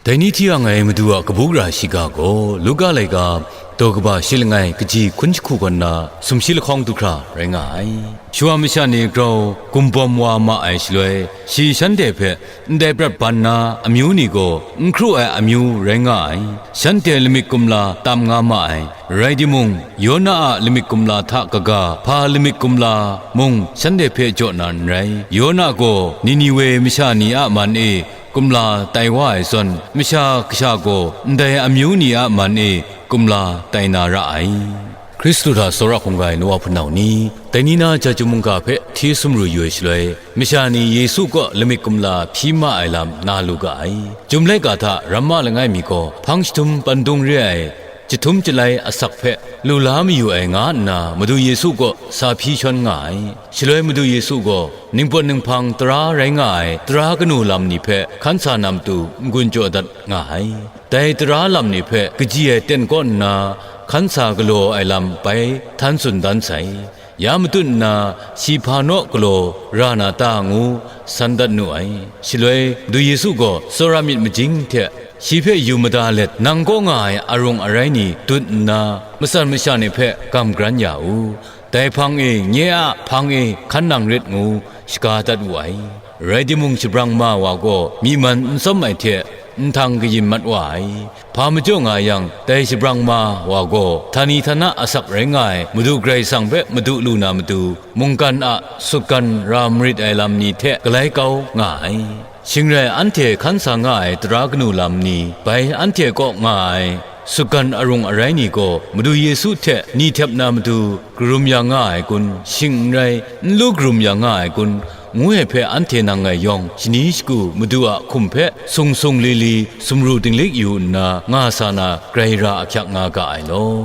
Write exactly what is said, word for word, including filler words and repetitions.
Dai ni hti yang ai Madu a kabu gara shiga gaw Luka laika daw kaba shi langai kaji hkun jahku kaw nna sumshi lahkawng du hkra rai nga ai. Shawa masha ni grau gumbawm wa ma ai shaloi, shi shanhte hpe ndai prat ban na amyu ni gaw n hkru ai amyu rai nga ai. Shanhte lamik kumla tam nga ma ai. Rai timung, Yona a lamik kumla hta kaga hpa lamik kumla mung shanhte hpe jaw na n rai. Yona gaw Niniwe masha ni a man e kumla tai wa ai zawn, Masha Kasha gaw ndai amyu ni a man e kumla tai na ra ai. Hkristu hta tsawra hkungga ai nu wa hpunau ni, dai ni na ja chyum mungga hpe hti sumru yu ai shaloi, masha ni Yesu kaw lamik kumla hpyi ma ai lam na lu ga ai. Chyum laika hta ramma langai mi gaw, hpang jahtum pandung re ai jahtum jalai asak hpe lu la mayu ai nga nna, Madu Yesu kaw sa hpyi shawn nga ai. Shaloi Madu Yesu gaw ningpawt ninghpang tara rai nga ai tara kanu lam ni hpe hkan sa na matu n-gun jaw dat nga ai. Dai tara lam ni hpe kaji ai ten kaw nna hkan sa galaw ai lam bai htan tsun dan sai. Ya matut nna, shi hpa naw galaw ra na ta ngu san dat nu ai. Shaloi Madu Yesu gaw tsawra myit majing hte shi hpe yu mada let, nang kaw nga ai arung arai ni dut nna, matsan masha ni hpe gam garan ya u. Dai hpang e, nye a hpang e hkan nang rit ngu shaga dat wu ai. Rai timung, shabrang ma wa gaw myi man n tsawm ai hte nhtang kayin mat wa ai. Hpa majaw nga yang, dai shabrang ma wa gaw htani htana asak rai nga ai Madu Karai Kasang hpe madu lu na matu, mungkan a sutgan ra marit ai lam ni hte galai kau nga ai. Shing rai, anhte hkan sa nga ai tara kanu lam ni, bai anhte kaw nga ai sutgan arung arai ni gaw Madu Yesu hte ni htep na matu karum ya nga ai kun, shing n rai, n lu karum ya nga ai kun, ngu ai hpe anhte nang ngai yawng shani shagu Madu a hkum hpe sung sung li li sumru dinglik yu nna nga sa na, grai ra ahkyak nga ga ai law.